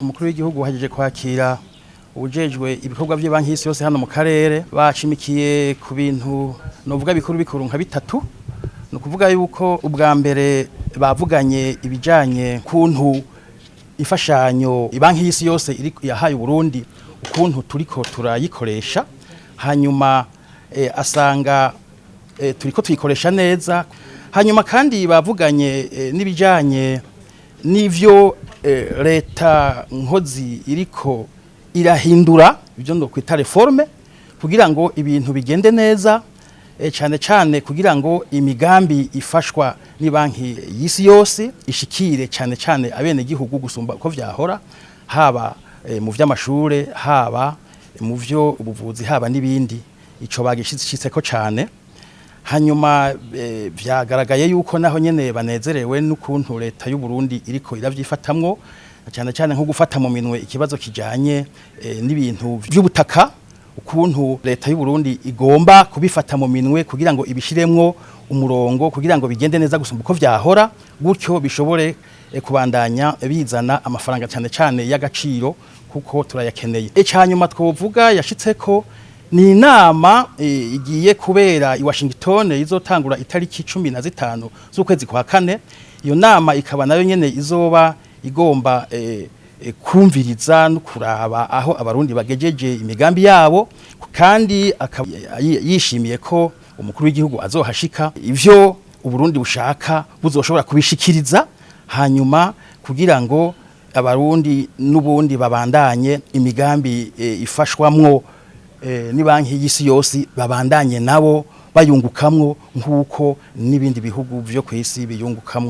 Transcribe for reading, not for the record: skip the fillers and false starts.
Umukuru w'igihugu wahejeje kwakira ubujejwe ibikorwa by'ibanki y'isi yose hano mu karere. Bashimikiye ku bintu novuga bikuru bikuru nka bitatu. Ni ukuvuga yuko ubwa mbere bavuganye ibijanye kuntu imfashanyo ibanki y'isi yose iri yahaye Uburundi, ukuntu turiko turayikoresha. Hanyuma asanga turiko tuyikoresha neza. Hanyuma kandi bavuganye n'ibijanye n'ivyo leta nkozi iriko irahindura, ibyo ndo kwita réforme, kugira ngo ibintu bigende neza, cyane cyane kugira ngo imigambi ifashwa ni banki y'isi yose ishikire cyane cyane abene gihugu gusumba uko vyahora, haba mu vy'amashure, haba mu vyo ubuvuzi, haba n'ibindi. Ico bagishitseko cyane. Hanyuma vyagaragaye yuko naho nyene banezerewe n'ukuntu leta y'u Burundi iriko iravyifatamwo, cyane cyane nko gufata mu minwe ikibazo kijanye n'ibintu vy'ubutaka, ukuntu leta y'u Burundi igomba kubifata mu minwe kugira ngo ibishiremwo umurongo, kugira ngo bigende neza gusumba uko vyahora, gutyo bishobore kubandanya bizana amafaranga, cyane cyane y'agaciro, kuko turayakeneye. Icanyuma twovuga yashitseko ni inama igiye kubera i Washington, izotangura itariki 15 z'ukwezi kwa kane. Iyo nama ikaba nayo nyene izoba igomba kumviriza no kuraba aho abarundi bagejeje imigambi yabo. Kandi akaba yishimiye ko umukuru w'igihugu azohashika, ivyo Uburundi bushaka buzoshobora kubishikiriza, hanyuma kugira ngo abarundi n'ubundi babandanye imigambi ifashwamwo ni banki y'isi yose, babandanye nabo bayungukamwo nk'uko n'ibindi bihugu vyo kw'isi biyungukamwo.